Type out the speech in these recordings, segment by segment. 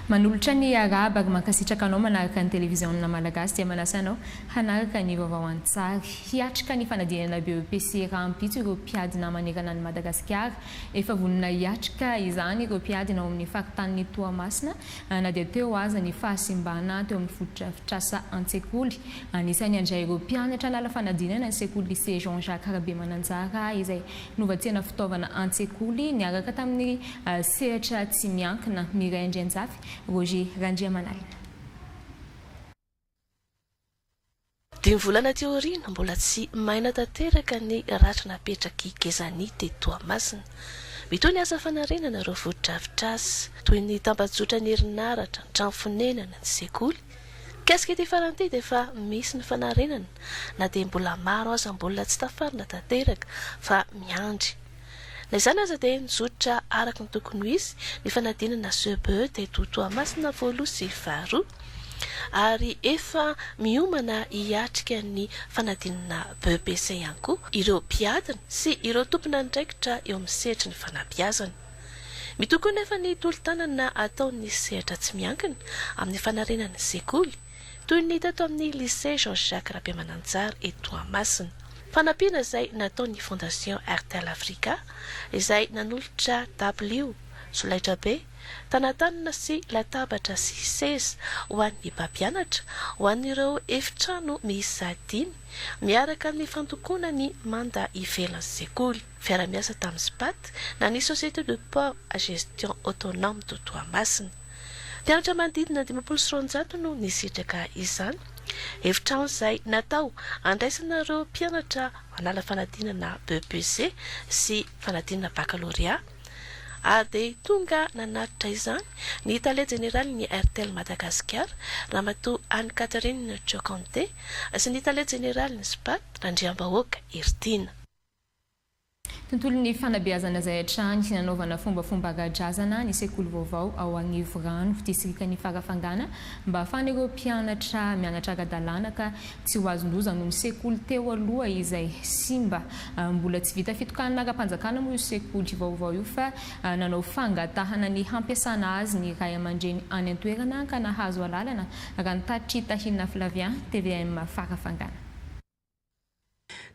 Manolotra ny arahaba ary mankasitraka anao manaraka ny Televiziona Malagasy dia manasa anao hanaraka ny vaovao an-tsary. Hiatrika ny fanadinana BEPC rahampitso ireo mpiadina manerana an'i Madagasikara. Efa vonona hiatrika izany ireo mpiadina ao amin'ny faritanin'i Toamasina na dia teo aza ny fahasimbana teo amin'ny fotodrafitrasa an-tsekoly. Anisan'ny handray ireo mpianatra hanala fanadinana ny sekoly Lycée Jean Jacques Rabemananjara izay novatsiana fitaovana an-tsekoly niaraka tamin'ny sehatra tsy miankina. Mireille Andrianjafy, Roger Randriamanalina. Dimy volana aty aoriana, mbola tsy maina tanteraka ny ratra napetrak'i Gezani teto Toamasina. Mitohy ny asa fanarenana ireo fotodrafitrasa, toy ny tambajotran'ny herinaratra, ny trano fonenana, ny sekoly. Mikasika ity farany ity dia efa misy ny fanarenana na dia mbola maro aza mbola tsy tafarina tanteraka fa miandry. Na izany aza dia nizotra araka ny tokony ho izy ny fanadinana CEBE teto Toamasina voaloha sy faharoa ary efa miomana hiatrika ny fanadinana BEPC ihany koa ireo mpiadina sy ireo tompon'andraikitra eo amin'ny sehatry ny fanabeazana. Mitohy koa nefa ny tolo-tanana ataon'ny sehatra tsy miankina amin'ny fanarenana ny sekoly, toy ny teto amin'ny Lycée Jean Jacques Rabemananjara eto Toamasina. Fanampiana izay nataon'ny Fondation Airtel Africa izay nanolotra dabilio, solaitrabe, tanatanana sy latabatra sy seza ho an'ny mpampianatra ho an'ireo efitrano miisa dimy miaraka amin'ny fandokoana ny manda ivelan'ny sekoly. Fiara-miasa tamin'ny Spat na ny Société de Port à Gestion Autonome de Toamasina. Mpianatra manodidina 250 no nisitraka izany. Efitrano izay natao handraisana ireo mpianatra hanala fanadinana BEPC sy fanadinana Baccalauréat ary dia tonga nanatitra izany ny tale jeneralin'ny Airtel Madagascar, Ramatoa Anne Catherine Tchokanté sy ny tale jeneralin'ny Spat, Randriambahoaka Heritiana. Tontolon'ny fanabeazana izay hatrany nanaovana fombafomba ara-drazana ny sekoly vaovao ao Agnivorano, distrikan'i Farafangana, mba hahafahan'ireo mpianatra mianatra ara-dalàna ka tsy ho azon-doza noho ny sekoly teo aloha izay simba. Mbola tsy vita fitokanana ara-panjakana moa io sekoly vaovao io fa nanao fangatahana ny hampiasana azy ny ray aman-dreny any an-toerana ka nahazo alalana, raha ny tatitr'i Tahina Flavien, tvm Farafangana.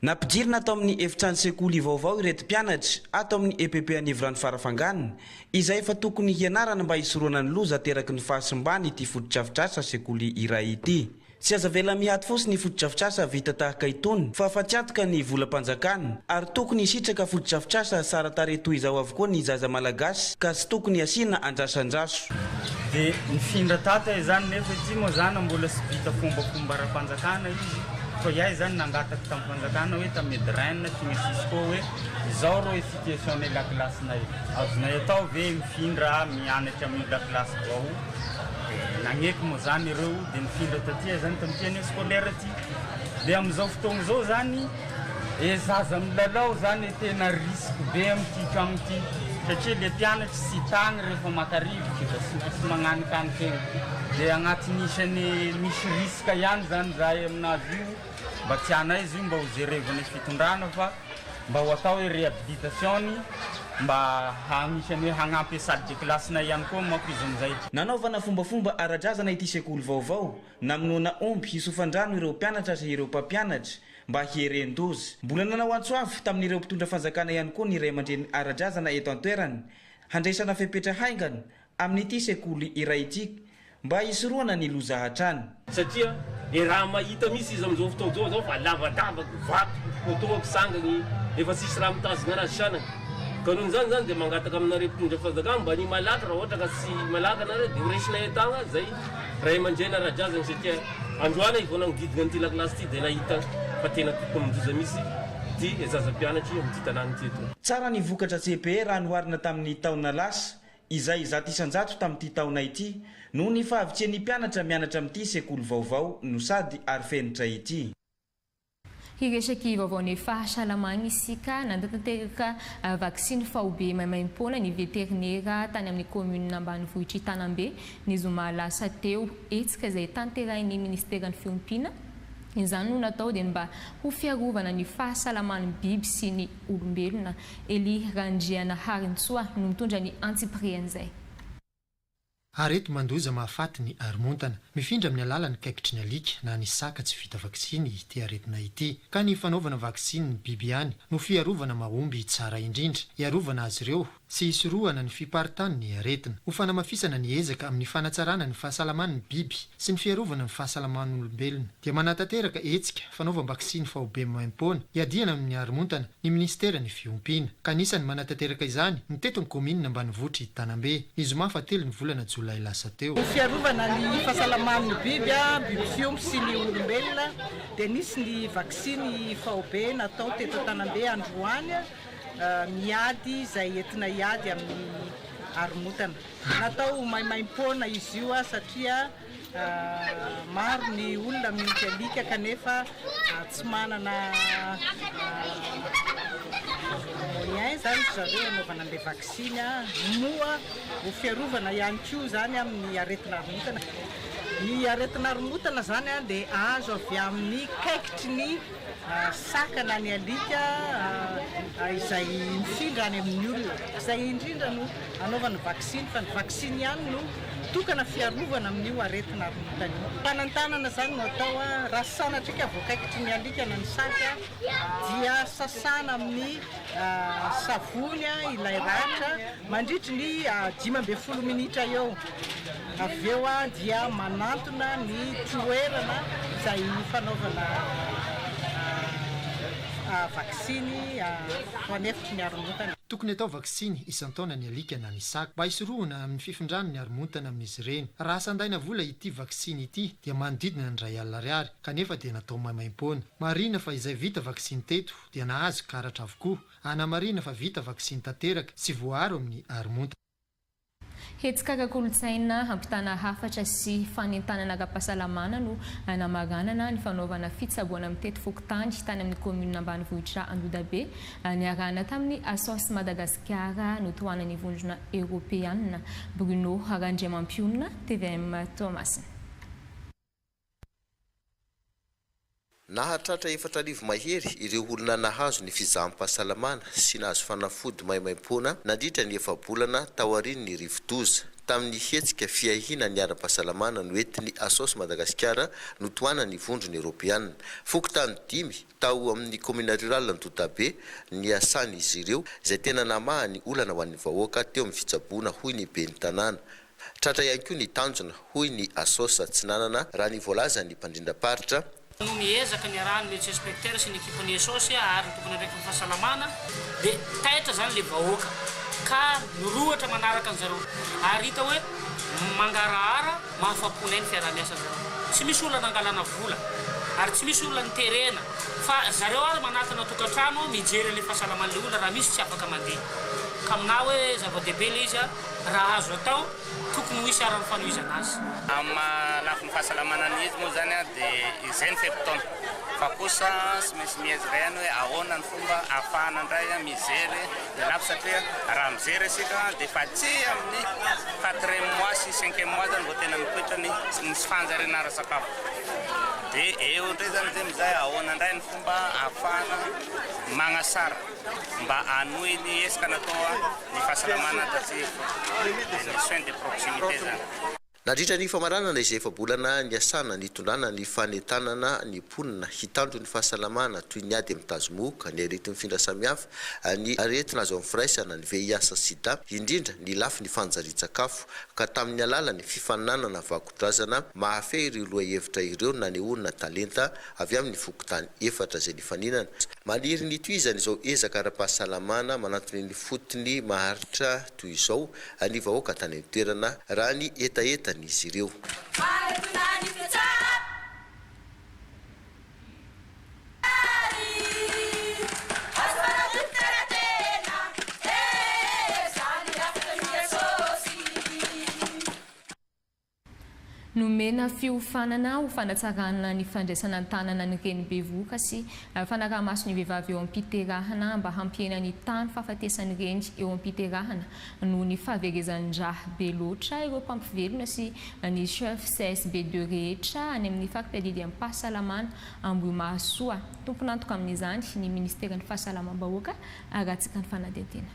Nampidirina ato amin'ny efitrano sekoly vaovao ireto mpianatra ato amin'ny EPP Anivorano Farafangana, izay efa tokony hianarana mba hisorohana ny loza ateraky ny fahasimbana ity fotodrafitrasa sekoly iray ity. Tsy azo avela mihato fotsiny ny fotodrafitrasa vita tahaka itony fa fatiantoka ny volam-panjakana ary tokony hisitraka fotodrafitrasa tsara tarehy toy izao avokoa ny zaza malagasy ka tsy tokony hasiana andrasandraso. Dia nifindra tato aho izany nefa ity moa zany mbola tsy vita fombafomba ara-panjakana izy fa iay zany nangataka tamin'ny fanjakana hoe tamin'ny ADREN tigna cisco hoe izao rô situation ny lakilasinay azonay atao ve mifindra mianatra amin'io lakilasy vao dia nagneky moa zany ireo dia nifindra taty aho zany tamin'ity année scolaire ty dia amin'izao fotoagna izao zany E zaza milalao zany e tena risque be amty tragno ty satria le mpianatry tsy tagny rehefa maka rivotra da tsy maintsy magnanikanika egny de agnatin'ny isany misy risque ihany zany zahay aminazy io mba tianay izy io mba ho jerevan'ny fitondrana fa mba ho atao hoe rehabilitation-ny mba agnisan'ny hoe hagnampy salle de classe-nay ihany koa manko izy amizay. Nanaovana fombafomba ara-drazana ity sekoly vaovao, namonoana omby hisofan-drano ireo mpianatra sy ireo mpampianatra, mba hieren-doza. Mbola nanao antso avo tamin'ireo mpitondra fanjakana ihany koa ny ray aman-dreny ara-drazana eto an-toerana handraisana fepetra haingana amin'ity sekoly iray ity mba hisorohana ny loza hatrany. Satria e raha mahita mihitsy izy amizao fotoana zao zao fa lavadavaka, vato, poteau, sangany, efa tsisy raha mitazona anazy sanany. Ka noho izany zany dia mangataka aminareo mpitondra fanjakana mba ny malaky raha ohatra ka tsy malaky anareo dia ho raisinay an-tagna zay ray aman-dreny ara-drazana satria androany aho vao nagnodidina an'ity lakilasy ity dia nahita fa tena tokony-doza mihitsy ity zaza mpianatry amin'ity tanàna ity eto. Tsara ny vokatra CPE raha noharina tamin'ny taona lasa, izay 100% tamin'ity taona ity, noho ny fahavitsian'ny mpianatra mianatra amin'ity sekoly vaovao no sady arifenitra ity. Hiresaky vaovaon'ny fahasalamagna isika. Nanatanteraka vaksiny faobe maimaimpoana ny veterinera tany amin'ny kaominina ambanivohitr'i Tanambe ny zoma lasa teo. Hetsika izay tanterahin'ny minisiteran'ny fiompiana. Izany no natao dia ny mba ho fiarovana ny fahasalaman'ny biby sy ny olombelona. Elia Randrianaharintsoa no mitondra ny antsipirian'izay. Areti-mandoza mahafaty ny haromontana. Mifindra amin'ny alalan'ny kaikitry ny alika na ny saka tsy vita vaksiny ity aretina ity. Ka ny fanaovana vaksiny ny biby ihany no fiarovana mahomby tsara indrindra hiarovana azy ireo sy hisorohana ny fiparitahan'ny aretina. Ho fanamafisana ny ezaka amin'ny fanatsarana ny fahasalaman'ny biby sy ny fiarovana ny fahasalaman'olombelona dia manatanteraka hetsika fanaovam-baksiny faobe maimaimpoana hiadiana amin'ny haromontana ny minisiteran'ny Fiompiana, ka anisan'ny manatanteraka izany ny teto amin'ny kaominina ambanivohitr'i Tanambe, ny zoma fahatelo ny volana jolay lasa teo. Ho fiarovana ny fahasalaman'ny biby, biby fiompy sy ny olombelona dia nisy ny vaksiny faobe natao teto Tanambe androany, miady izay entina hiady amin'ny haromotana. Natao ho maimaimpoana izy io satria Maro ny olona miompy alika kanefa tsy manana moyen izany ry zareo hanaovana an'ilay vaksiny, moa ho fiarovana ihany koa izany amin'ny aretina haromotana. Ny aretina haromotana izany dia azo avy amin'ny kaikitry ny saka na ny alika izay mifindra any amin'ny olona. Izay indrindra no anaovana vaksiny fa ny vaksiny ihany no tokana fiarovana amin'io aretina haromotana io. Fanentanana izany no atao, raha sanatria ka voakaikitry ny alika na ny saka dia sasana amin'ny savony ilay ratra mandritry ny 15 minitra eo, avy eo dia manantona ny toerana izay fanaovana vaksiny fanefitry ny haromotana. Tokony atao vaksiny isan-taona ny alika na ny saka mba hisorohana amin'ny fifindran'ny haromontana amin'izy ireny. Raha sandaina vola ity vaksiny ity dia manodidina ny 1 alina ariary kanefa dia natao maimaimpoana. Marihina fa izay vita vaksiny teto dia nahazo karatra avokoa hanamarihina fa vita vaksiny tanteraka sy voaaro amin'ny haromontana. Hetsika ara-kolontsaina hampitana hafatra sy fanentanana ara-pahasalamana no namaranana ny fanaovana fitsaboana mitety fokontany tany amin'ny kaominina ambanivohitra Andodabe niarahana tamin'ny Asos Madagasikara notohanan'ny Vondrona Eoropeanina. Bruno Randriamampionona, tvm Toamasina. Nahatratra 4000 mahery ireo olona nahazo ny fizaham-pahasalamana sy nahazo fanafody maimaimpoana nandritra ny efa-bolana taorian'ny rivodoza, tamin'ny hetsika fiahiana ny ara-pahasalamana noentin'ny Asos Madagasikara notohanan'ny Vondrona Eoropeana. Fokontany dimy tao amin'ny kaominina rurale Andodabe niasan'izy ireo, izay tena namaha ny olana ho an'ny vahoaka teo amin'ny fitsaboana, hoy ny ben'ny tanàna. Tratra ihany koa ny tanjona, hoy ny Asos Atsinanana, raha ny voalazan'ny mpandrindram-paritra. Noho ny ezaka niarahan'ny Médecin Inspecteur sy ny ekipan'ny Esos ary ny tompon'andraikitry ny fahasalamana dia taitra izany ilay vahoaka ka mirohotra manaraka an'zareo ary hita hoe mangarahara mahafapo anay ny fiaraha-miasan-jareo. Tsy misy olona nangalana vola ary tsy misy olona niterena fa zareo ary manatona tokantrano mijery an'ilay fahasalaman'ilay olona raha misy tsy afaka mandeha ka aminà hoe zava-dehibe ilay izy Raha azo atao, tokony ho hisy ara ny fanohizana azy. Amin'ny maha lafiny fahasalamana ny izy moa izany dia izay ny fe-potoana fa kosa tsy maintsy miezaka ihany hoe ahoana ny fomba ahafahana indray mijery ny lafy satria raha mijery isika dia efa aty amin'ny quatrième mois sy cinquième mois izany vao tena mipoitra ny tsy fanjariana ara-tsakafo dia eo indray izany izay mizaha ahoana indray ny fomba ahafahana magnasara mba hanohy ny ezaka natao ny fahasalamana taty ny soins de proximité zany. Nandritra ny famaranana izay efa-bolana niasana nitondrana ny fanentanana ny mponina hitandro ny fahasalamana toy ny ady amin'ny tazomoka, ny areti-mifindra samihafa, ny aretina azo amin'ny firaisana, ny VIH sida, indrindra ny lafiny fanjarian-tsakafo, ka tamin'ny alalan'ny fifaninanana vakodrazana mahafehy ireo lohahevitra ireo nanehoana talenta avy amin'ny fokontany efatra izay nifaninana. Maniry ny hitohizana izao ezaka ara-pahasalamana manantona eny ifotony maharitra toy izao ny vahoaka tany an-toerana, raha ny hetahetan'izy ireo. Nomena fiofanana ho fanatsarana ny fandraisana an-tanana ny reny bevohoka sy fanaraha-maso ny vehivavy eo am-piterahana mba hampihena ny tahan'ny fahafatesan'ny reny eo am-piterahana noho ny fahaverezan-drà be loatra ireo mpampivelona sy ny chef CSB ii rehetra any amin'ny fari-piadidiam-pahasalamana Ambohimahasoa. Tompon'antoka amin'izany ny minisiteran'ny Fahasalamam-bahoaka arahantsika ny fanadihadiana.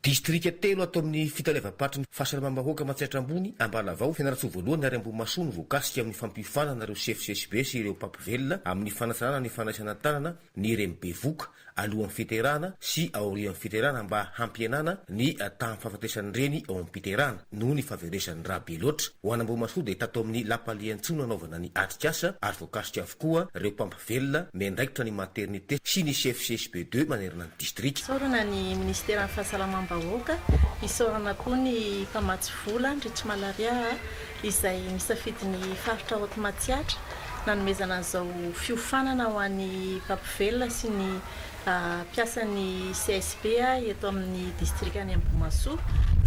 Distrika telo ato amin'ny fitaleavam-paritry ny fahasalamam-bahoaka Matsiatra Ambony, Ambalavao, Fianarantsoa Voalohany ary Ambohimahasoa no voakasika amin'ny fampiofanana ireo sefo CSB sy ireo mpampivelona amin'ny fanatsarana ny fandraisana an-tanana ny reny bevoka alohan'ny fiterahana sy aorian'ny fiterahana mba hampihenana ny tahan'ny fahafatesan'ny reny ao am-piterahana noho ny fahaverezan'ny rà be loatra. Ho an'Ambohimahasoa dia tato amin'ny Lapa Liantsoa no nanaovana ny atrikasa ary voakasika avokoa ireo mpampivelona miandraikitra ny maternité sy ny chef CSB deux manerana ny distrika. Isaorana ny Minisiteran'ny Fahasalamam-bahoaka, isaorana koa ny mpamatsy vola, Rich Malaria, izay nisafidy ny faritra Haute Matsiatra nanomezana an'izao fiofanana ho an'ny mpampivelona sy ny mpiasan'ny CSB eto amin'ny distrikan'i Ambohimahasoa,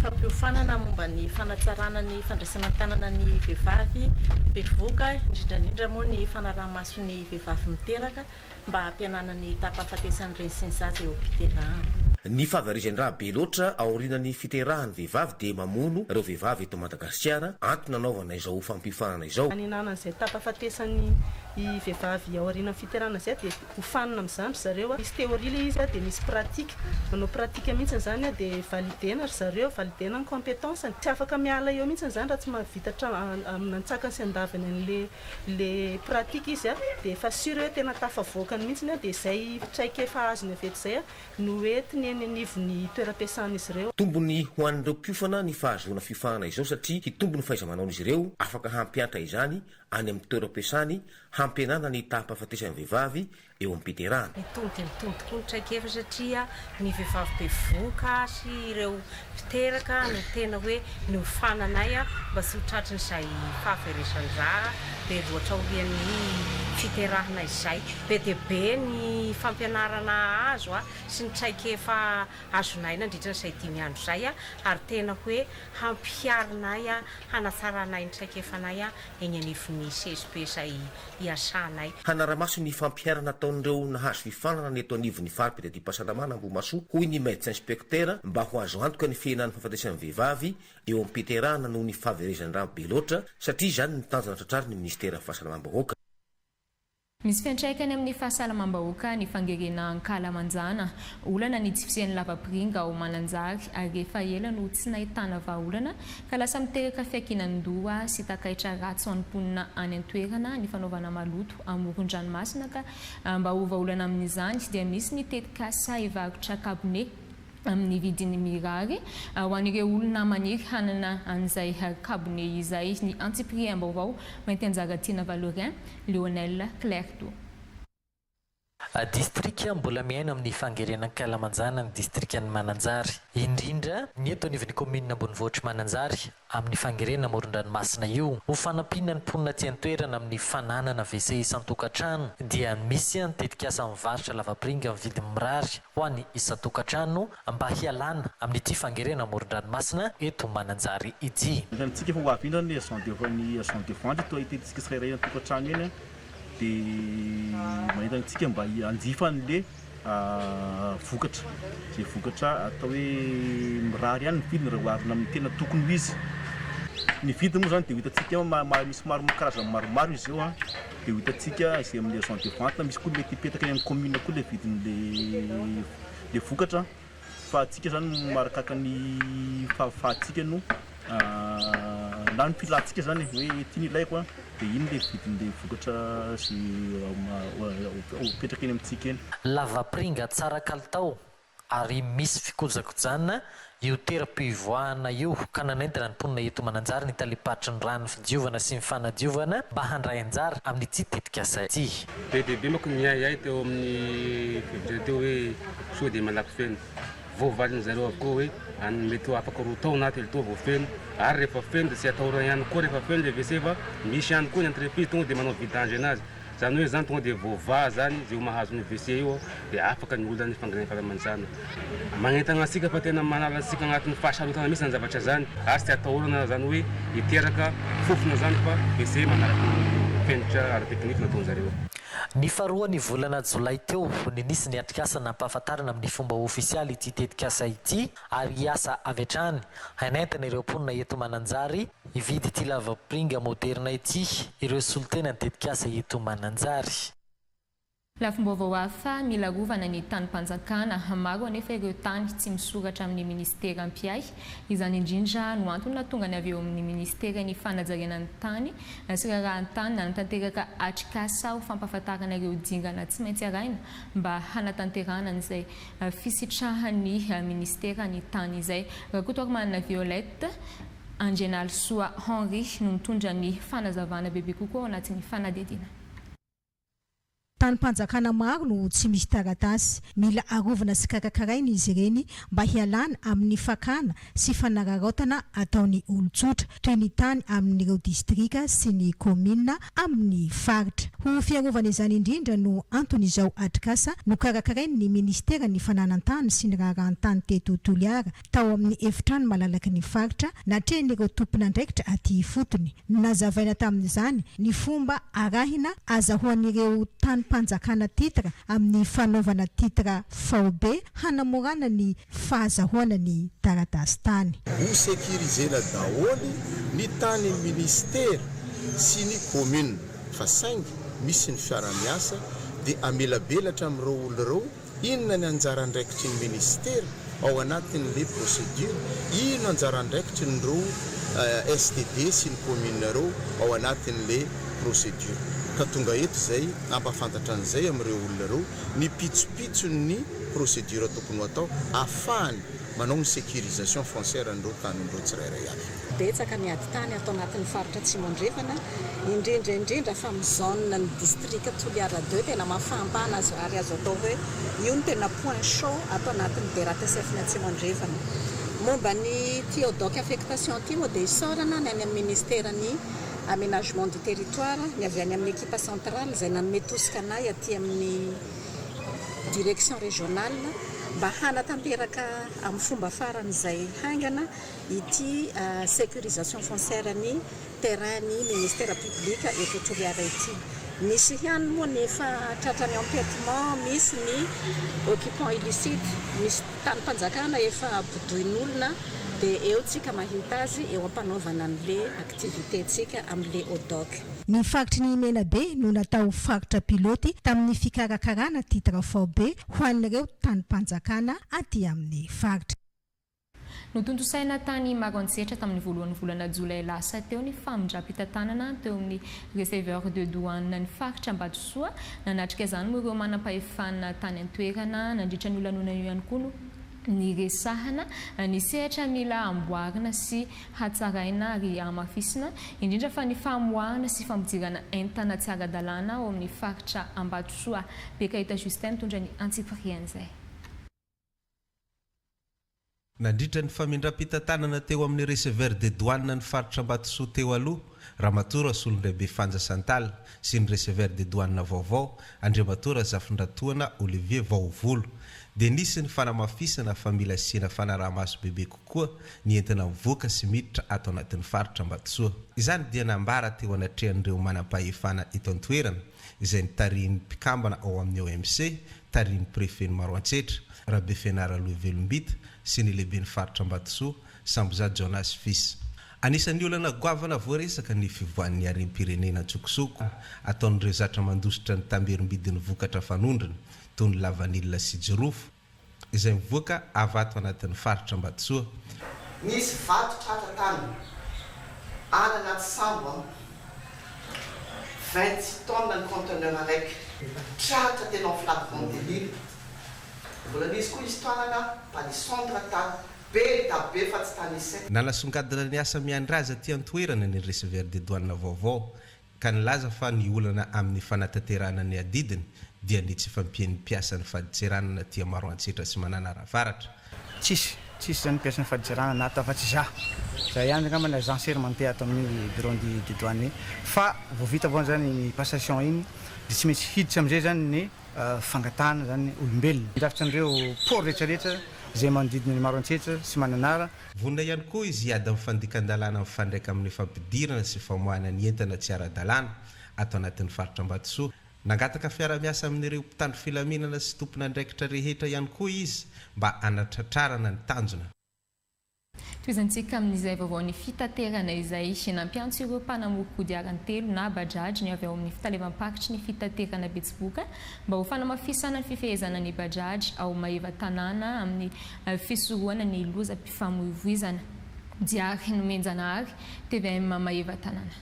fampiofanana momba ny fanatsarana ny fandraisana an-tanana ny vehivavy bevohoka, indrindra indrindra moa ny fanaraha-maso ny vehivavy miteraka mba hampihenana ny taham-pahafatesan'ny reny sy ny zaza eo am-piterahana. Ny fahaverezan-drà be loatra aorianan'ny fiterahan'ny vehivavy dia mamono ireo vehivavy eto Madagasikara, antony nanaovana izao fampiofanana izao. Hanenana an'izay taham-pahafatesan'ny vehivavy aorianan'ny fiterahana izay dia hofanina amin'izany ry zareo. Misy théorie ilay izy dia misy pratique. Manao pratique mihitsy izany dia valider-na ry zareo, valider-na ny compétence-ny. Tsy afaka miala eo mihitsy izany raha tsy mahavita amin'ny antsakany sy andavany an'ilay le pratique izy a, dia efa sur hoe tena tafavoakany mihitsiny a, dia izay traikefa azony avy eto izay a no entiny eny anivon'ny toeram-piasan'izy ireo. Tombony ho an'ireo mpiofana ny fahazoana fiofanana izao satria hitombo ny fahaiza-manaon'izy ireo, afaka hampiantra izany any amin'ny toeram-piasany hampihenana ny taham-pahafatesan'ny vehivavy eo am-piterahana. Mitombo dia mitombo tokoa ny traikefa satria ny vehivavy bevohoka sy ireo mpiteraka no tena hoe niofananay mba tsy ho tratrin'izay fahaverezan-drà be loatra aorian'ny fiterahana izay. Be dia be ny fampianarana azo sy ny traikefa azonay nandritra an'izay dimy andro izay ary tena hoe hampiharinay hanatsaranay ny traikefanay eny anivon'ny CSB izay iasanay. Hanara-maso ny fampiharana ataon'ireo nahazo fifanana ny eto anivon'ny fari-piadidiam-pahasalamana Ambohimahasoa, hoy ny Médecin Inspecteur, mba ho azo antoka ny fihenan'ny fahafatesan'ny vehivavy eo am-piterahana noho ny fahaverezan-drà be loatra, satria izany no tanjona tratrarin'ny Minisiteran'ny Fahasalamam-bahoaka. Misy fiantraikany amin'ny fahasalamam-bahoaka ny fangerena ankalamanjana. Olana ny tsy fisian'ny lavapiringa ao Mananjary ary efa ela no tsy nahitana vahaolana ka lasa miteraka fiankinan-doha sy takaitra ratsy ho an'ny mponina any an-toerana ny fanaovana maloto amoron-dranomasina ka mba ho vahaolana amin'izany dia misy ny tetikasa hivarotra kabone amin'ny vidiny mirary ho an'ireo olona maniry hanana an'izay kabone izay ny antsipiriam-baovao mainty anjara tiana Valorien Lionel Clerdo. Distrika mbola miaina amin'ny fangerena ankalamanjana ny distrikan'i Mananjary, indrindra ny eto anivon'ny kaominina ambonivohitr'i Mananjary amin'ny fangerena amoron-dranomasina io. Ho fanampiana ny mponina aty an-toerana amin'ny fananana WC isan-tokantrano dia misy ny tetikasa mivarotra lavapiringa amin'ny vidiny mirary ho an'ny isan-tokantrano mba hialana amin'ity fangerena amoron-dranomasina eto Mananjary ity. Hitantsika fa ho avy indray ny agent de ny agent de vente toa hitantsika tsirairay an-tokantrano eny dia manentana antsika mba hanjifa an'le vokatra, izay vokatra atao hoe mirary ihany ny vidiny raha oharina amin'ny tena tokony ho izy. Ny vidiny moa izany dia ho hitantsika eo, misy maro karazany maromaro izy io an, dia ho hitantsika izay amin'ny agent de vente, misy koa mety hipetaka eny amin'ny commune koa ilay vidin'ilay vokatra. Fa antsika zany marakaka ny fahafahantsika no na ny filantsika zany e, hoe ity no ilaiko an, dia iny ilay vidin'ilay vokatra izay apetraka eny amintsika eny. Lavapiringa tsara kalitao ary misy fikojakojana io toeram-pivoahana io ka nanentana ny mponina eto Mananjary ny talem-paritry ny rano fidiovana sy ny fanadiovana mba handray anjara amin'ity tetikasa ity. Be dia be manko ny miahiahy teo amin'ny fiovoriana teo hoe sao dia malaky feno. Voavalin'ny zareo avokoa hoe any mety ho afaka roa taona na telo taona vao feno ary rehefa feno dia tsy atahorana ihany koa rehefa feno ilay WC fa misy ihany koa ny entreprise tonga dia manao vidange anazy. Zany hoe zany tonga dia voavaha zany zay ho mahazo ny WC io dia afaka ny olona ny fanginan'ny fahalamanjana. Manentana antsika fa tena manala antsika agnatin'ny fahasarotana mihitsy zany zavatra zany ary tsy atahorana zany hoe hiteraka fofona zany fa WC manaraka ny fenitra ara-teknika nataonjareo. Ny faharoa ny volana jolay teo ny nisy ny atrikasa nampahafantarana amin'ny fomba ofisialy ity tetikasa ity ary hiasa avy hatrany hanentana ireo mponina eto Mananjary hividy ity lavapiringa moderina ity ireo solontenan'ny tetikasa eto Mananjary. Lafim-baovao hafa, mila arovana ny tanim-panjakana. Maro anefa ireo tany tsy misoratra amin'ny minisitera mpiahy. Izany indrindra no antony nahatonga ny avy eo amin'ny minisiteran'ny fanajariana ny tany sy raharahan-tany nanatanteraka atrikasa ho fampahafantarana ireo dingana tsy maintsy arahina mba hanatanterahana an'izay fisitrahan'ny minisitera ny tany izay. Rakotoarimanana Violette Andrianalisoa Henri no mitondra ny fanazavana bebe kokoa ao anatin'ny fanadihadiana. Tanim-panjakana maro no tsy misy taratasy. Mila arovana sy karakaraina izy ireny mba hialana amin'ny fakana sy fanararaotana ataon'ny olon-tsotra, toy ny tany amin'ireo distrika sy ny kaominina amin'ny faritra. Ho fiarovana izany indrindra no anton'izao atrikasa nokarakarain'ny minisiteran'ny fananan-tany sy ny raharahan-tany teto Toliara tao amin'ny efitrano malalaky ny faritra natrehin'ireo tompon'andraikitra aty ifotony. Nazavaina tamin'izany ny fomba arahina azahoan'ireo tanim-panjakana titre amin'ny fanaovana titre faobe hanamorana ny fahazahoana ny taratasin-tany. Ho securisena daholo ny tanin'ny ministera sy ny commune fa saingy misy ny fiarahamiasa dia amelabelatra amin'ireo olona ireo Inona ny anjara andraikitry ny ministera ao anatin'le procédure? Ino anjara andraikitry ny reo STD sy ny commune reo ao anatin'le procédure? Ka tonga eto izay hampafantatra an'izay amin'ireo olona ireo ny pitsopitson'ny procédure tokony ho atao ahafahany manao ny sécurisation foncière an'ireo tanin'ireo tsirairay avy. Betsaka ny ady tany ato anatin'ny faritra Atsimo Andrefana, indrindra indrindra fa amin'ny zone ny distrika Toliara ii tena mafampana azo ary azo atao hoe io no tena point chaud ato anatin'ny DRATSF-n'ny Atsimo Andrefana. Momba ny ity ODOC affectation ity moa dia isaorana ny any amin'ny ministeran'ny Aménagement du territoire, ny avy any amin'ny ekipa centrale izay nanome tosika anay aty amin'ny direction régionale mba hanatanteraka amin'ny fomba faran'izay haingana ity sécurisation foncière ny terrain ny ministère public eto Toliara ity. Misy ihany moa ny efa tratran'ny empiètement, misy ny occupant illicite, misy tanim-panjakana efa bodoin'olona dia eo tsika mahita azy eo am-panaovana an'le activité-tsika amin'le ODOC. Ny faritry ny Menabe no natao faritra piloty tamin'ny fikarakarana titre faobe ho an'ireo tanim-panjakana aty amin'ny faritra. Notontosaina tany Maroantsetra tamin'ny voalohan'ny volana jolay lasa teo ny famindram-pitantanana teo amin'ny receveur de douane ny faritra Ambatosoa. Nanatrika izany moa ireo manam-pahefana tany an-toerana. Nandritra an'io lanonana io ihany koa no niresahana ny sehatra mila amboarina sy hatsaraina ary hamafisina, indrindra fa ny famoahana sy fampidirana entana tsy ara-dalàna ao amin'ny faritra Ambatosoa. Bekahita Justin mitondra ny antsipirian'izay. Nandritra ny famindram-pitantanana teo amin'ny Receveur des douanes ny faritra Ambatosoa teo aloha, Ramatoa Rasolondraibe Fanja Chantal, sy ny Receveur des douanes vaovao, Andriamatoa Razafindratohana Olivier Vaovolo, dia nisy ny fanamafisana fa mila asiana fanaraha-maso bebe kokoa ny entana mivoaka sy miditra ato anatin'ny faritra Ambatosoa. Izany dia nambara teo anatrehan'ireo manam-pahefana eto an-toerana, izay notarihin'ny mpikambana ao amin'ny OMC, tarihin'ny Prefet-n'i Maroantsetra, Rabefenara Louis Velombita sy ny lehiben'ny faritra Ambatosoa, Samboza Jonas Fils. Anisan'ny olana goavana voaresaka ny fivoahan'ny harem-pirenena an-tsokosoko ataon'ireo zatra mandositra ny tamberim-bidin'ny vokatra fanondrana toy ny lavanila sy jirofo izay mivoaka avy ato anatin'ny faritra Ambatosoa. Nisy vato tratra tany any anaty sambo an! 26 tonnes ny conteneur araiky tratra tena en flagrant délit. Mbola nisy koa histoire-na palissandre tany be da be fa tsy tanisaiko. Nanasongadina ny asa miandry azy aty an-toerana ny receveur des douanes vaovao ka nilaza fa ny olana amin'ny fanatanterahana ny adidiny dia ny tsy fampian'ny mpiasan'ny fadintseranana aty Maroantsetra sy Mananara Avaratra. Tsisy, tsisy zany mpiasan'ny fadintseranana ato afa-tsy za. Za ihany angamba ny agent sermenté ato amin'ny bureau des douanes fa vao vita vao zany iny passation iny dia tsy maintsy hiditra amin'izay zany ny fangatahana zany olombelona. Midrafitra an'ireo port rehetra rehetra izay manodidina ny Maroantsetra sy Mananara. Vonona ihany koa izy hiady amin'ny fandikan-dalàna mifandraika amin'ny fampidirana sy famoahana ny entana tsy ara-dalàna ato anatin'ny faritra Ambatosoa. Nangataka fiara-miasa amin'ireo mpitandro filaminana sy tompon'andraikitra rehetra ihany koa izy mba hanatratrarana ny tanjona. Tohizantsika amin'izay vaovaon'ny fitaterana izay. Nampiantso ireo mpanamory kodiaran-telo na bajaj ny avy ao amin'ny fitalevam-paritry ny fitaterana Betsiboka mba ho fanamafisana ny fifehezana ny bajaj ao Maevatanàna amin'ny fisorohana ny lozam-pifamoivoizana. Diary Nomenjanahary, tvm Maevatanàna.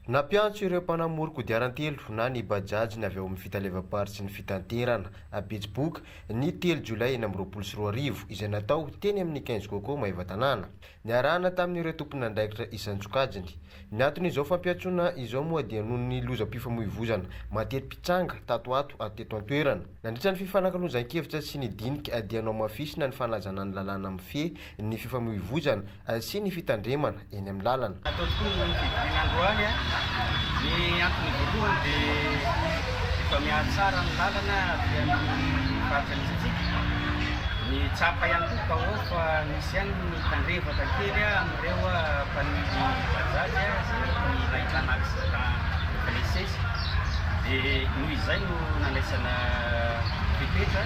Nampiantso ireo mpanamory kodiaran-telo na ny bajaj ny avy ao amin'ny fitalevam-paritry ny fitanterana, Betsiboka, ny telo jolay 2026, izay natao teny amin'ny Quinze Coco Maevatanàna. Niarahana tamin'ireo tompon'andraikitra isan-tsokajiny. Ny anton'izao fampiantsoana izao moa dia noho ny lozam-pifamoivoizana mateti-pitranga tato ho ato teto an-toerana. Nandritra ny fifanakalozan-kevitra sy ny dinika dia nohamafisina ny fanajana ny lalàna mifehy ny fifamoivoizana sy ny fitandremana eny amin'ny lalana. Natao tokoa ny fivoriana androany. Ny antony voalohany dia efa mihatsara ny lalana aty amin'ny faritra misy antsika. Ny tsapa ihany koa tao ao fa nisy ihany ny tandrevaka kely amin'ireo mpamily bajaj izay mety nahitana accident efa nisesy. Dia noho izay no nandraisana fepetra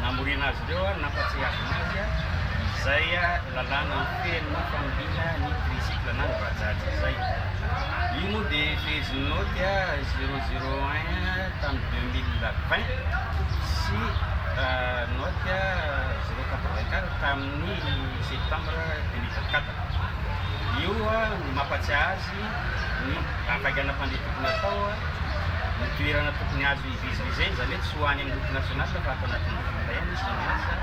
namoriana azy ireo ary nampatsiahiavina azy izay lalàna mifehy ny familiana ny tricycle na ny bajaj izay. Io moa dia fehezin'ny naoty zéro zéro un tamin'ny 2020 sy naoty zéro quatre vingt quatre tamin'ny septembre 2024. Io mampatsiahy azy ny hafainganam-pandeha tokony hatao, ny toerana tokony azo hivezivezena, izany hoe tsy ho any amin'ny route nationale fa ato anatin'ny ville ihany izy no miasa,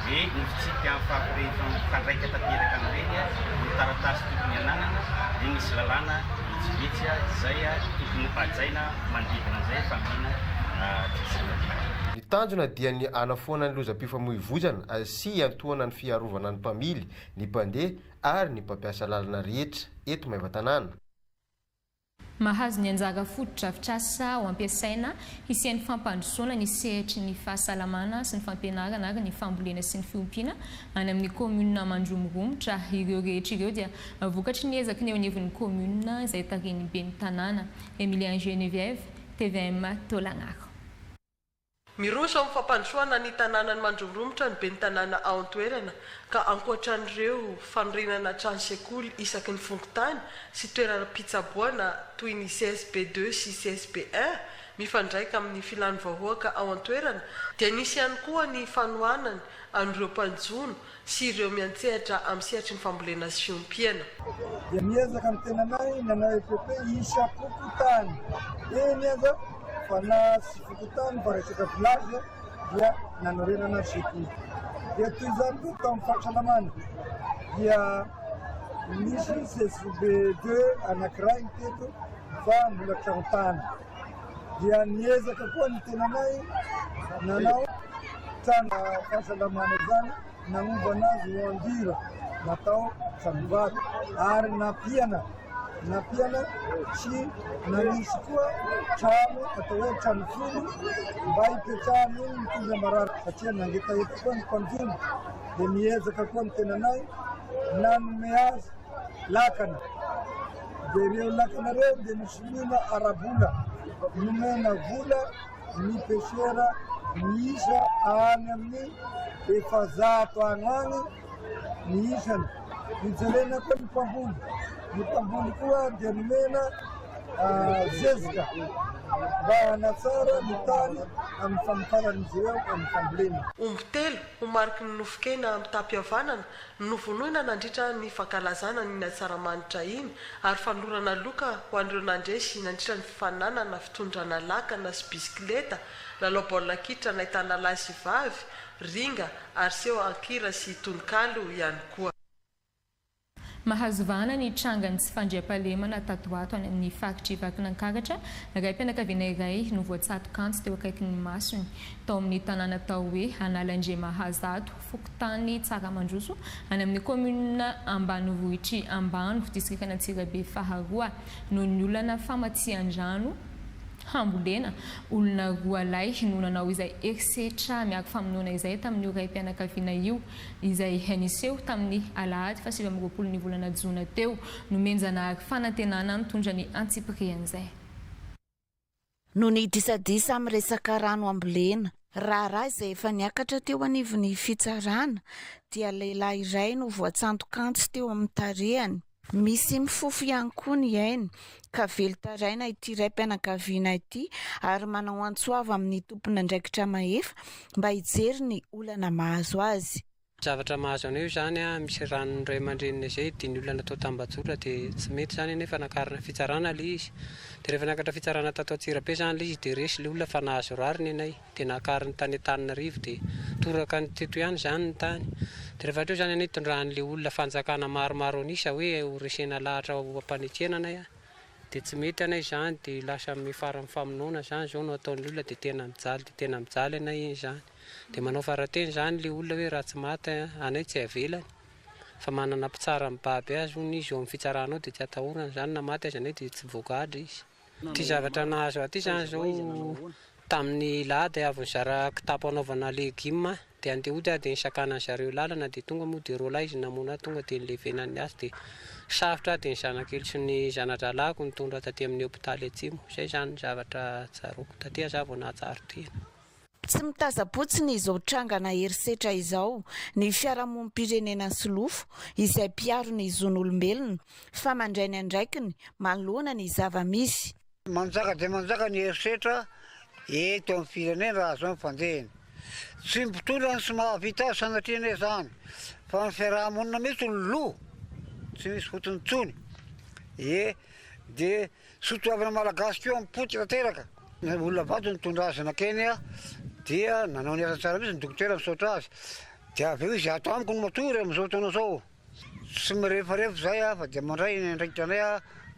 dia ny fitsipika rehefa mifandraika tanteraka amin'ireny, ny taratasy tokony hananana, dia misy lalàna vitsivitsy izay tokony hajaina manodidina an'izay familiana tricycle. Ny tanjona dia ny hanafoana ny lozam-pifamoivoizana sy hiantohana ny fiarovana ny mpamily, ny mpandeha ary ny mpampiasa lalana rehetra eto Maevatanàna. Mahazo ny anjara fotodrafitrasa ho ampiasaina hisian'ny fampandrosoana ny sehatry ny fahasalamana sy ny fampianarana ary ny fambolena sy ny fiompiana any amin'ny kaominina Mandromiromotra. Ireo rehetra ireo dia vokatry ny ezaky ny eo anivon'ny kaominina izay tarihin'ny ben'ny tanàna, Emilien Geneviève, tvm Taolagnaro. Miroso amin'ny fampandrosoana ny tanànan'i Mandromoromotra ny ben'ny tanàna ao an-toerana ka ankoatra an'ireo fanorenana trano sekoly isaky ny fokontany sy toeram-pitsaboana toy ny CSB ii sy CSB I mifandraika amin'ny filan'ny vahoaka ao an-toerana dia nisy ihany koa ny fanohanany an'ireo mpanjono sy ireo miantsehatra amin'ny sehatry ny fambolena sy fiompiana. Dia miezaka ny tenanay nanao EPP isam-pokontany. Eny aza fa na tsy fokontany fa resaka village dia nanorenana sekoly. Dia toy izany koa tao amin'ny fahasalamana dia nisy CSB deux anankiray ny teto fa mbola trano-tany. Dia niezaka koa ny tenanay nanao trano fahasalamana izany nanovana azy ho en dur natao tranovato ary nampiana nampiana sy nanisy koa trano atao hoe trano folo mba hipetrahan'ny olona mitondra marary satria nangetaheta koa ny mpanjono dia miezaka koa ny tenanay nanome azy lakana dia ireo lakana ireo dia nosoloina ara-bola nomena vola ny pêcheur miisa any amin'ny 400 any ho any ny isany. Nojerena koa ny mpamboly, ny mpamboly koa dia nomena zezika mba hanatsara ny tany amin'ny famokaran'izy ireo amin'ny fambolena. Omby telo ho mariky ny nofon-kena mitam-pihavanana no novonoina nandritra ny fankalazana an'iny Atsaramanitra iny ary fanolorana loka ho an'ireo nandresy nandritra ny fifaninanana fitondrana lakana sy bisikileta, lalao baolina kitra nahitana lahy sy vavy, ringa ary seho an-kira sy tononkalo ihany koa. Mahazo vahana ny trangan'ny tsy fandriampahalemana tato ho ato any amin'ny faritr'i Vakinankaratra. Raim-pianakaviana iray no voatsatok'antsy teo akaikin'ny masony, tao amin'ny tanàna atao hoe Analandriamahazato, fokontany Tsaramandroso, any amin'ny kaominina ambanivohitr'i Ambano, distrikan'Antsirabe faharoa, noho ny olana famatsian-drano hambolena. Olona roa lahy no nanao izay herisetra miaro famonoana izay tamin'io raim-pianakaviana io, izay niseho tamin'ny alahady faha-29 ny volana jona teo. Nomen-janahary fanantenana mitondra ny antsipirian'izay. Noho ny disadisa amin'ny resaka rano hambolena. Raharaha izay efa niakatra teo anivon'ny fitsarana dia lehilahy iray no voatsantok'antsy teo amin'ny tarehany. Misy mifofo ihany koa ny ainy ka velon-taraina ity raim-pianakaviana ity ary manao antso avo amin'ny tompon'andraikitra mahefa mba hijery ny olana mahazo azy. Zavatra mahazo anao io izany an, misy ranon'ny ray aman-dreniny izay dia ny olona natao tambajotra dia tsy mety izany anefa nakarina fitsarana ilay izy. Dia rehefa niakatra fitsarana tato Antsirabe izany ilay izy dia resy ilay olona fa nahazo rariny ianay. Dia nakariny tany Antananarivo dia toraka ny teto ihany izany ny tany. Dia rehefa hatreo izany anie tondrahan'ilay olona fanjakana maromaro an'isa hoe ho resena lahatra ho ampanekena anay an. Dia tsy mety anay izany dia lasa miafara amin'ny famonoana izany izao no ataon'ny olona dia tena mijaly dia tena mijaly anay iny izany. Dia manao farateny izany ilay olona hoe raha tsy maty anay tsy avelany fa manana mpitsara mibaby azy hono izy eo amin'ny fitsarana ao dia tsy atahorana izany na maty aza anay dia tsy voagadra izy. Ity zavatra nahazo ahy ity izany izao tamin'ny lahady avy nizara kitapo hanaovana legioma dia andeha hody aho dia nisakanan'ny zareo lalana dia tonga moa dia roalahy izy namono ahy tonga dia nilevenan'ny azy dia sarotra aho dia ny zanakely sy ny zana-drahalahiko nitondra taty amin'ny hopitaly atsimo. Izay izany ny zavatra tsaroako. Taty aho za vao nahatsiaro tena. Tsy mitaza-potsiny izao trangana herisetra izao ny fiarahamonim-pirenena Solofo izay mpiaro ny zon'olombelona fa mandray ny andraikiny manoloana ny zava-misy. Manjaka dia manjaka ny herisetra eto amin'ny firenena raha izao ny fandehany. Tsy ny mpitondra no tsy mahavita azy sanatria anie izany fa ny fiaraha-monina mihitsy no lo, tsy misy fotony intsony. Ie, dia Soatoavina malagasy koa mipoitra tanteraka. Ny olona vato nitondra azy nankeny dia nanao ny asany tsara mihitsy ny dokotera misaotra azy. Dia avy eo izy ato amiko no matory amin'izao fotoana izao. Tsy mirefarefa izahay fa dia mandray ny andraikitra anay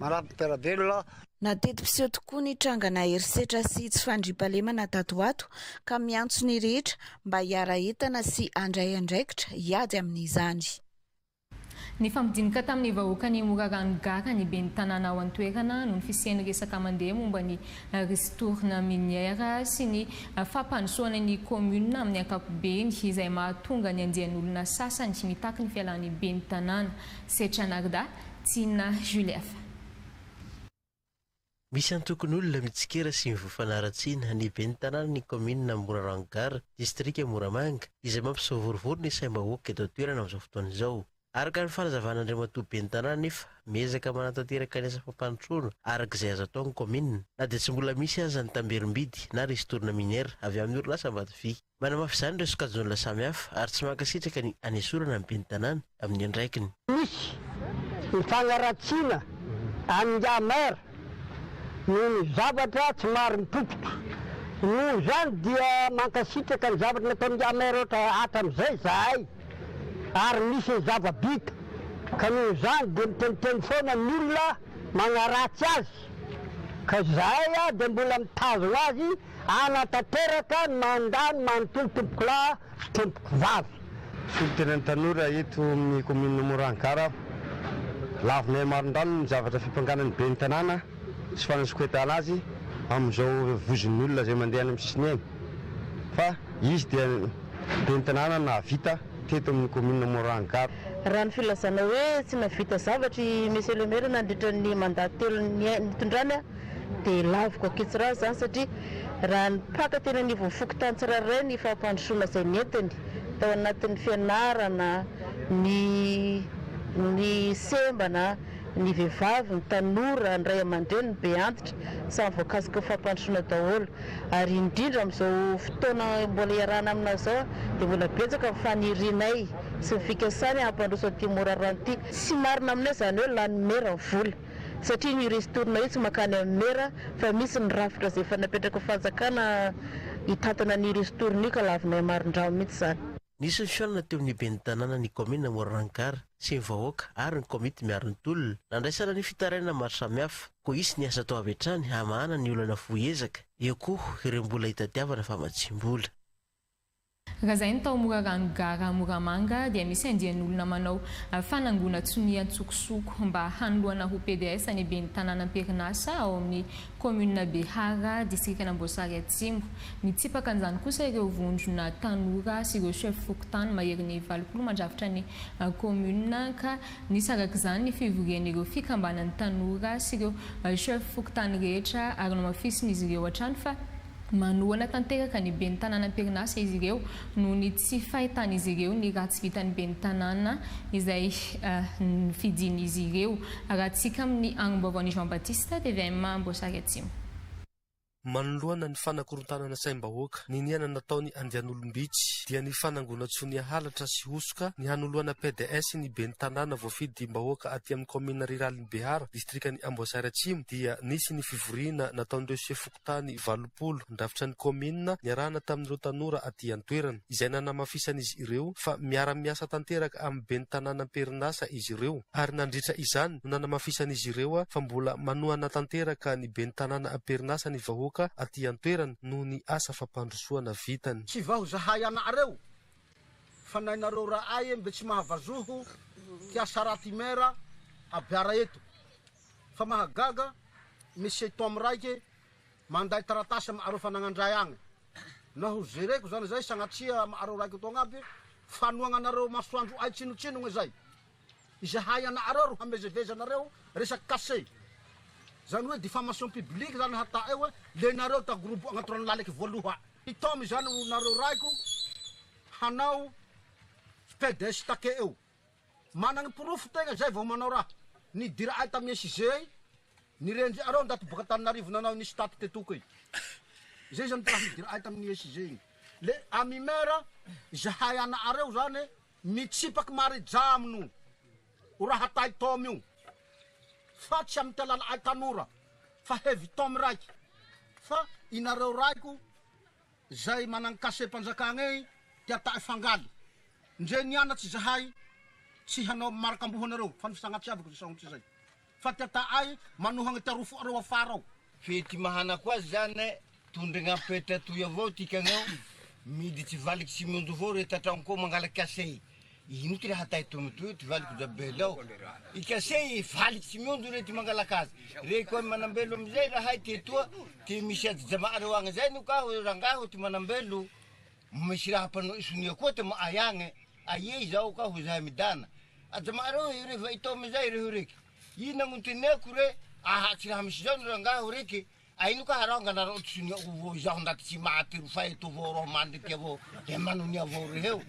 manampy ny mpiara-belona. Nateti-piseho tokoa ny trangana herisetra sy tsy fandriampahalemana tato ho ato ka miantso ny rehetra mba hiara-entana sy handray andraikitra hiady amin'izany. Nifampidinika tamin'ny vahoakan'i Morarano Gara ny ben'ny tanàna ao an-toerana noho ny fisian'ny resaka mandeha momba ny ristourne minière sy ny fampandrosoana ny kaominina amin'ny ankapobeny izay mahatonga ny andian'olona sasany mitaky ny fialan'ny ben'ny tanàna Setranarda Tiana Julief. Misy antokon'olona mitsikera sy mivoy fanaratsiana ny ben'ny tanànan'ny kaominina Morarano Gara, distrika Moramanga, izay mampisavorovoro ny saim-bahoaka eto an-toerana amin'izao fotoana izao. Araka ny fanazavan'Andriamatoa ben'ny tanàna anefa, miezaka manatanteraka ny asa fampandrosoana araka izay azo atao ny kaominina, na dia tsy mbola misy aza ny tamberim-bidy na ristourne minière avy amin'ny orinasa Ambatovy. Manamafy izany ireo sokajin'olona samihafa ary tsy mankasitraka ny hanesorana ny ben'ny tanàna amin'ny andraikiny. Misy ny fanaratsiana an'ingahy maire noho ny zavatra tsy marim-pototra. Noho izany dia mankasitraka ny zavatra nataon'ingahy maire hatramin'izay izahay ary misy ny zava-bita ka noho izany dia miteniteny foana ny olona magnaratsy azy ka izahay dia mbola mitazona azy Hanatanteraka ny mandat ny manontolo tompokolahy sy tompokovavy. Solontenan'ny tanora eto amin'ny kaominina Morangara aho. Lavinay marindrano ny zavatra fiampangana ny ben'ny tanàna sy fanasoketana azy amin'izao vozon'ny olona izay mandeha any amin'ny sisiny eny fa izy dia ben'ny tanàna nahavita teto amin'ny kaominina Morangara. Raha ny filazana hoe tsy nahavita zavatra i Monsieur le Maire nandritra ny mandat telo nitondrany dia laviko ankitsirano izany satria raha nipaka teny anivon'ny fokontany tsirairay ny fampandrosoana izay nentiny tao anatin'ny fianarana, ny ny sembana, ny vehivavy, ny tanora, ny ray aman-dreny, ny be antitra, samy voakasiky ny fampandrosoana daholo ary indrindra amin'izao fotoana mbola iarahana aminao izao dia mbola betsaka ny fanirianay sy ny fikasany hampandroso an'ity Morarano ity. Tsy marina aminay izany hoe lany mera ny vola. Satria ny ristourne io tsy mankany amin'ny mera fa misy ny rafitra izay efa napetraky ny fanjakana hitantana an'io ristourne io ka lavinay marindrano mihitsy izany. Nisy ny fihaonana teo amin'ny ben'ny tanàna ny kaominina Morarano-Gara sy ny vahoaka ary ny komity miaro ny tolona. Nandraisana ny fitarainana maro samihafa. Koa hisy ny asa atao avy hatrany hamahana ny olana fohy ezaka, eo koa ireo mbola hitadiavana famatsiam-bola. Raha izay ny tao Morarano Gara Moramanga dia misy andian'olona manao fanangonan-tsonia an-tsokosoko mba hanoloana ho pds ny ben'ny tanàna am-perinasa ao amin'ny kaominina Behara, distrikan'Amboasary Atsimo. Nitsipaka an'izany kosa ireo vondrona tanora sy ireo chef fokontany maherin'ny 80 mandrafitra ny kaominina ka nisy araka izany ny fivorian'ireo fikambanan'ny tanora sy ireo chef fokontany rehetra ary nomafisin'izy ireo hatrany fa. Manohana tanteraka ny ben'ny tanàna am-perinasa izy ireo noho ny tsy fahitan'izy ireo ny ratsy vitan'ny ben'ny tanàna izay nofidian'izy ireo. Arahantsika amin'ny angom-baovaon'i Jean Baptiste, tvm Amboasary Atsimo. Manoloana ny fanakorontanana saim-bahoaka niniana nataon'ny andian'olom-bitsy dia ny fanangonan-tsonia halatra sy hosoka ny hanoloana pds ny ben'ny tanàna voafidim-bahoaka aty amin'ny kaominina riralin'i Behara, distrikan'i Amboasary Atsimo dia nisy ny fivoriana nataon'ireo sefo fokontany 80 handrafitra ny kaominina niarahana tamin'ireo tanora aty an-toerana, izay nanamafisan'izy ireo fa miara-miasa tanteraka amin'ny ben'ny tanàna am-perinasa izy ireo, ary nandritra izany no nanamafisan'izy ireo fa mbola manohana tanteraka ny ben'ny tanàna am-perinasa ny vahoaka aty an-toerana noho ny asa fampandrosoana vitany. Tsy vaho zahay anareo fa nainareo rahay mbe tsy mahavazoho ty asa raty mera abiara eto. Fa mahagaga, misy Tom raike manday taratasy ama'areo fanagnandray agne. Naho jereko zany zay, sagnatria ama'areo raike togna aby, fanohagnanareo masoandro ay tsinotsinogne zay. Izahay ana'areo ro hamezevezy anareo resaky cachet. Zany hoe diffamation publique zany hata'e hoe le nareo tagorobo agnaty rano laliky voaloha'e. I Tom zany ho nareo raiko hanao PDS take eo. Managny porofo tegna zay vao manao raha. Nidira'ay tamy SG ey, nirendry areo ndaty boka Antananarivo nanao nisy taty tetoko ey. Zay zany ty raha nidira'ay tamin'ny SG igny. Le amy maire, zahay ana'areo zany mitsipaky marijamno o raha tay Tom io. Fa tsy amy ty alala'ay tanora, fa hevy Tom raiky. Fa inareo raiko zay managny cachet-mpanjakagna ey ty ata'e fangaly. Ndre nianatsy izahay tsy hanao marak'amboho anareo, fa ny fisagnatiavako zay saontsy zay, fa ty ata'ay manohagna ty arofo'areo afara ao. Fe ty mahanako azy zane, tondregna ampetra toy avao tikagneo, miditsy valiky tsy mionjo avao re tatragnoko ao mangalaky kase, ino ty raha atay toy toy ty valiko jabely ao, i kase valiky tsy mionjo re ty mangalak'azy, re koa manambelo amizay rahay ty etoa, ty misy azy jama'areo agny zay no ka hoe rangahy hoe ty manambelo. Misy raha mpanao sonia koa te mahay agne, aia izao ka ho zahay midana. Ajamareo e reva i Tom izay reo reky. I nagnonteneako re, aha tsy raha misy izao ny rangahy ho reky, aino ka raho angalarao ty sonia o vao izaho ndaty tsy maty ro fa eto avao raho mandry ty avao de manonia avao reheo.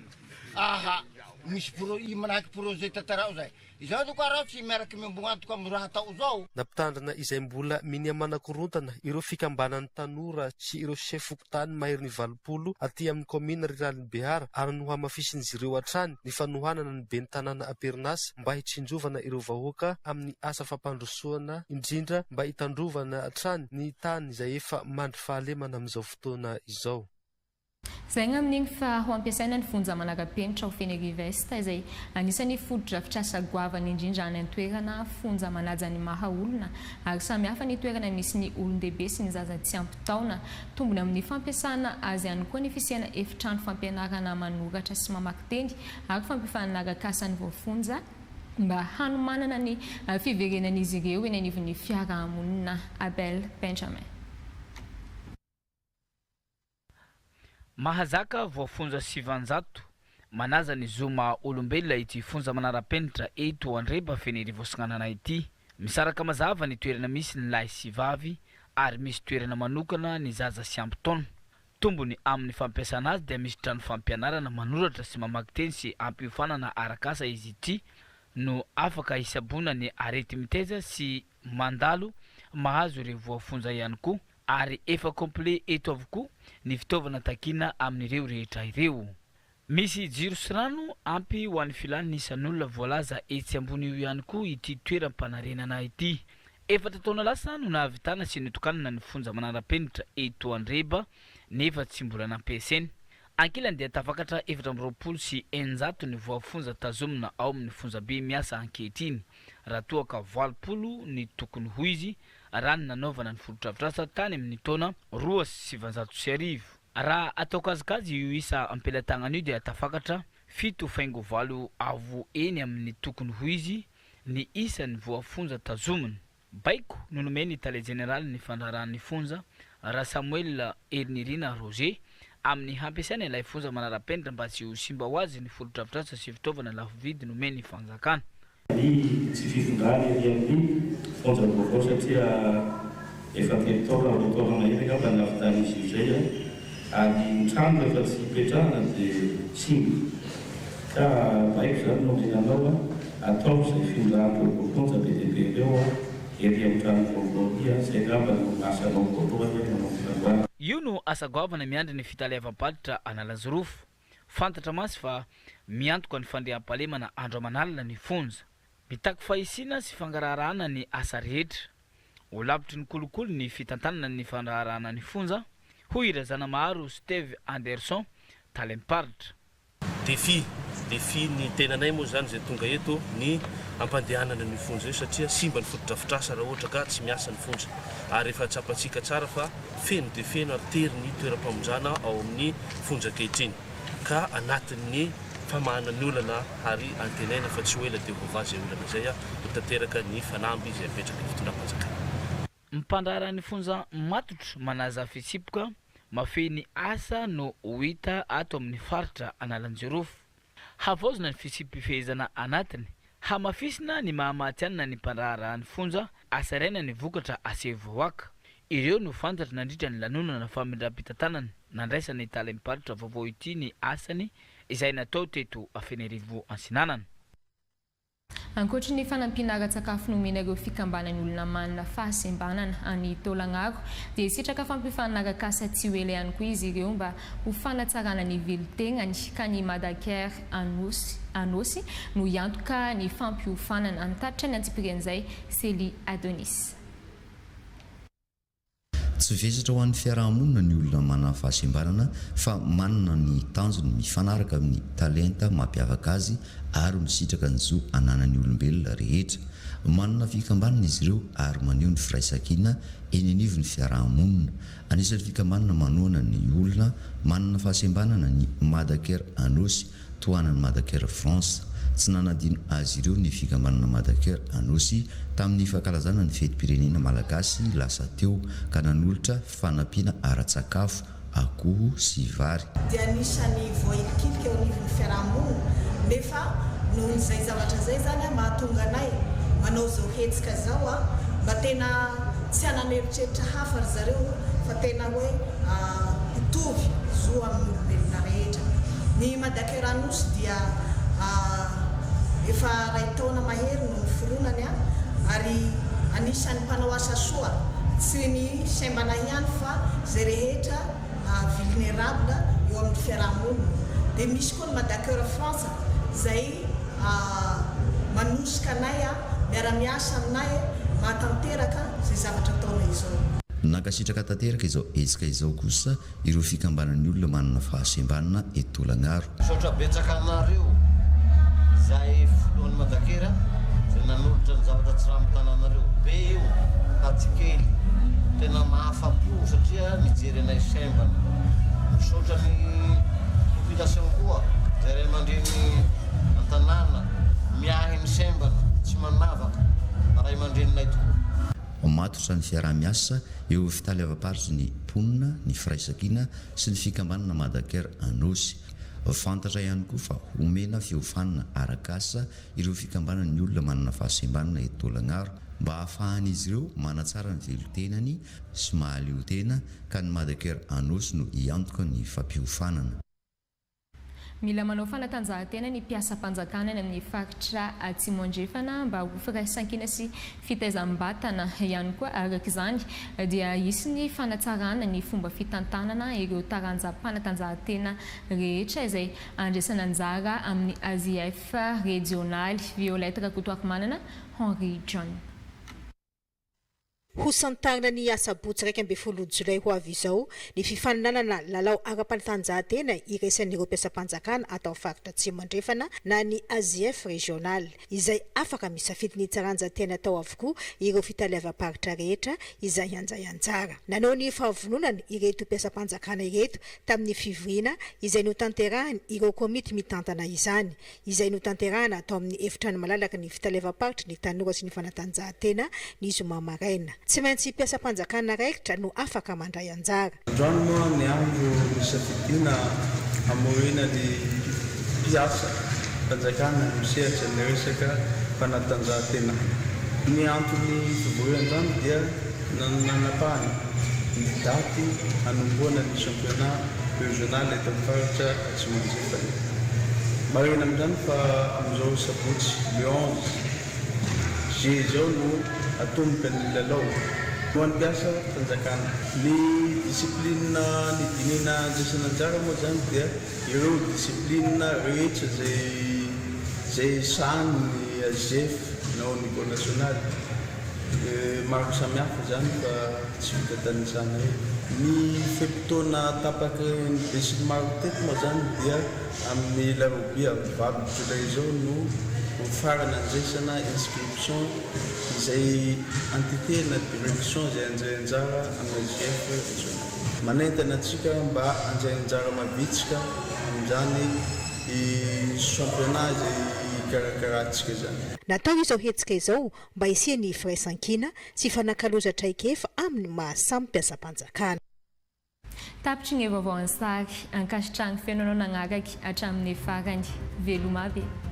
Aha misy pro i manahaky projet tantarao zay. Izao aloha ka raho tsy miaraky miombogna antoka amy raha atao'o zao. Nampitandrina izay mbola minia manakorontana ireo fikambanan'ny tanora sy ireo sefo fokontany maherin'ny 80 aty amin'ny kaominina riralin'i Behara ary nohamafisin'izy ireo hatrany ny fanohanana ny ben'ny tanàna am-perinasa mba hitsinjovana ireo vahoaka amin'ny asa fampandrosoana indrindra mba hitandrovana hatrany ny tany izay efa mandry fahalemana amin'izao fotoana izao. Zaigna amin'igny fa ho ampiasaina ny fonja manara-penitra ao Fenerive Est izay anisan'ny fotodrafitrasa goavana indrindra any an-toerana, fonja manaja ny maha olona ary samy hafa ny toerana misy ny olon-dehibe sy ny zaza tsy ampy taona. Tombony amin'ny fampiasana azy ihany koa ny fisiana efitrano fampianarana manoratra sy mamaky teny ary fampiofanana arak'asa ny voafonja mba hanomanana ny fiverenan'izy ireo eny anivon'ny fiarahamonina. Abel Benjamin. Mahazaka voafonja 900, manaja ny zo maha olombelona ity fonja manara-penitra eto Andreba Fenerivo Atsinanana ity. Misaraka mazava ny toerana misy ny lahy sy vavy ary misy toerana manokana ny zaza sy ampy taona. Tombony amin'ny fampiasana azy dia misy trano fampianarana manoratra sy mamaky teny sy ampiofanana arak'asa izy ity no afaka hisaboana ny areti-mitaiza sy mandalo mahazo ireo voafonja ihany koa. ary efa complet eto avokoa ny fitaovana takiana amin'ireo rehetra ireo. Misy jiro sy rano ampy ho an'ny filan'ny isan'olona voalaza etsy ambony io ihany koa ity toeram-panarenana ity. Efatra taona lasa no nahavitana sy notokanana ny fonja manara-penitra eto Andreba nefa tsy mbola nampiasaina. Ankilany dia tafakatra 624 ny voafonja tazomina ao amin'ny fonjabe miasa ankehitriny raha toa ka 80 ny tokony ho izy raha ny nanaovana ny fotodrafitrasa tany amin'ny taona 1902. Raha atao kajikajy io isa am-pelatagnana io dia tafakatra fito faingo valo avo eny amin'ny tokony ho izy ny isan'ny voafonja tazomina. Baiko no nomen'ny tale jeneralin'ny fandraharahan'ny fonja, Rasamoelina Herinirina Roger, amin'ny hampiasaina ilay fonja manara-penitra mba tsy ho simba ho azy ny fotodrafitrasa sy fitaovana lafo vidy nomen'ny fanjakana. Ny tsy fifindrany ery amin'ny fonja vaovao satria Efa telo taona, roa taona mahery angamba nahavitan'izy io izay an! Ary ny trano rehefa tsy ipetrahana dia simba. Ka baiko izany no omena anao an! Ataovy izay findran'ireo voafonja be dia be ireo an! Ery amin'ny trano vaovao ery an! Izay angamba no asanao voalohany an manomboka androany. Io no asa goavana miandry ny fitaleavam-paritra Analanjirofo. Fantatra mantsy fa miantoka ny fandriampahalemana andro aman'alina ny fonja. Mitaky fahisiana sy fangaraharahana ny asa rehetra. Ho lavitry ny kolikoly ny fitantanana ny fandraharahana ny fonja, hoy i Razanamaharo Steve Anderson, talem-paritra. Défi, défi ny tenanay moa izany izay tonga eto ny hampandehanana an'io fonja io satria simba ny fotodrafitrasa raha ohatra ka tsy miasa ny fonja ary efa tsapantsika tsara fa feno dia feno ary tery ny toeram-pamonjana ao amin'ny fonja ankehitriny ka anatin'ny famahana ny olana ary antenaina fa tsy ho ela dia ho voavaha izay olana izay ho tanteraka ny fanamby izay apetraky ny fitondram-panjakana. Mpandraharaha ny fonja matotra manaza fitsipoka mafehy ny asa no ho hita ato amin'ny faritra Analanjirofo. Havaozina ny fitsipi-pifehezana anatiny. Hamafisina ny maha matihanina ny mpandraharaha ny fonja, asaraina ny vokatra aseho vahoaka. Ireo no fantatra nandritra ny lanonana famindram-pitantanana nandraisan'ny talem-paritra vaovao ity ny asany izay natao teto Fenerivo Antsinanana. Ankoatry ny fanampiana ara-tsakafo nomena ireo fikambanan'ny olona manana fahasembanana any Taolagnaro dia hisitraka fampiofanana arak'asa tsy ho ela ihany koa izy ireo mba ho fanatsarana ny velon-tegnany ka ny Madacare Anosy Anôsy no hiantoka ny fampiofanana. Nitatitra ny antsipirian'izay Célie Adonis. Tsy vesatra ho an'ny fiaraha-monina ny olona manana fahasembanana fa manana ny tanjony mifanaraka amin'ny talenta mampiavaka azy ary misitraka ny zo ananan'ny olombelona rehetra. Manana fikambanana izy ireo ary maneho ny firaisankina eny anivon'ny fiaraha-monina. Anisan'ny fikambanana manohana ny olona manana fahasembanana ny Madacare Anôsy. tohanan'ny Madacare France. Tsy nanadino azy ireo ny fikambanana Madacare Anosy tamin'ny fankalazana ny fetim-pirenena malagasy lasa teo ka nanolotra fanampiana ara-tsakafo, akoho sy vary. Dia anisan'ny voahilikilika eo anivon'ny fiaraha-monina nefa nohon'izay zavatra izay izany mahatonga anay manao izao hetsika izao mba tena tsy hanana eritreritra hafa ry zareo fa tena hoe hitovy zo amin'ny olombelona rehetra. Ny Madacare Anosy dia efa iray taona mahery no niforonany ary anisan'ny mpanao asa soa, tsy ny sembana ihany fa izay rehetra vulnerable eo amin'ny fiaraha-monina. Dia misy koa ny Madacare France izay manosika anay miara-miasa aminay mahatanteraka izay zavatra ataonay izao. Nankasitraka tanteraka izao hetsika izao kosa ireo fikambanan'ny olona manana fahasembanana eto Tolagnaro. Misaotra betsaka anareo izay filohan'ny Madakera izay nanolotra ny zavatra tsy ramin-tananareo. Be io fa tsy kely. Tena mahafa-po satria nijery anay sembana. Misaotra ny population koa izay ray aman-dreny an-tanàna miahy ny sembana tsy manavaka ray aman-dreninay tokoa. Matotra ny fiaraha-miasa eo amin'ny fitaleavam-paritry ny mponina, ny firaisankina sy ny fikambanana Madacare Anosy. Fantatra ihany koa fa homena fiofanana arak'asa ireo fikambanan'ny olona manana fahasembanana eto Tolagnaro mba hahafahan'izy ireo manatsara ny velon-tenany sy mahaleo tena ka ny Madacare Anosy no hiantoka ny fampiofanana. Mila manao fanatanjahantena ny mpiasam-panjakana any amin'ny faritra Atsimo Andrefana mba ho firaisankina sy fitaizam-batana ihany koa. Araka izany dia hisy ny fanatsarana ny fomba fitantanana ireo taranjam-panatanjahantena rehetra izay andraisana anjara amin'ny AJF rejionaly. Violette Rakotoarimanana, Henri John. Ho santarina ny asabotsy 11 jolay ho avy izao ny fifaninanana lalao ara-panatanjahantena iraisan'ireo mpiasam-panjakana ato amin'ny faritra Atsimo Andrefana na ny AJF Régional, izay afaka misafidy ny taranja tiany atao avokoa ireo fitaleavam-paritra rehetra izay handray anjara. Nanao ny fahavononany ireto mpiasam-panjakana ireto tamin'ny fivoriana izay notanterahiny ireo komity mitantana izany. izay notanterahana tao amin'ny efitrano malalaky ny fitaleavam-paritry ny tanora sy ny fanatanjahantena ny zoma maraina. Tsy maintsy mpiasam-panjakana raikitra no afaka mandray anjara. Androany moa ny andro nisafidiana hamoriana ny mpiasa fanjakana misehatra ny resaka fanatanjahantena. Ny anton'ny fivoriana androany dia nanapahana ny daty hanombohana ny championnat régional eto amin'ny faritra Atsimo Andrefana. Marihina amin'izany fa amin'izao sabotsy le 11 juillet izao no hatomboka ny lalao ho an'ny mpiasa fanjakana. Ny discipline nidinihina handraisana anjara moa izany dia ireo discipline rehetra izay izay sahanin'ny AGF na au niveau national. Maro samihafa izany fa tsy vita tanisana eto. Ny fe-potoana tapaky ny besinimaro teto moa izany dia amin'ny alarobia valo jolay izao no ho farany andraisana inscription izay entité na direction izay handray anjara amin'ny AGF régional. Manentana antsika mba handray anjara mavitrika amin'izany championnat izay hikarakarantsika izany. Natao izao hetsika izao mba hisian'ny firaisankina sy fanakalozan-traikefa amin'ny maha samy mpiasam-panjakana. Tapitry ny vaovao an-sary. Ankasitrahagny feno anao nagnaraky hatramin'ny farany. Veloma aby e.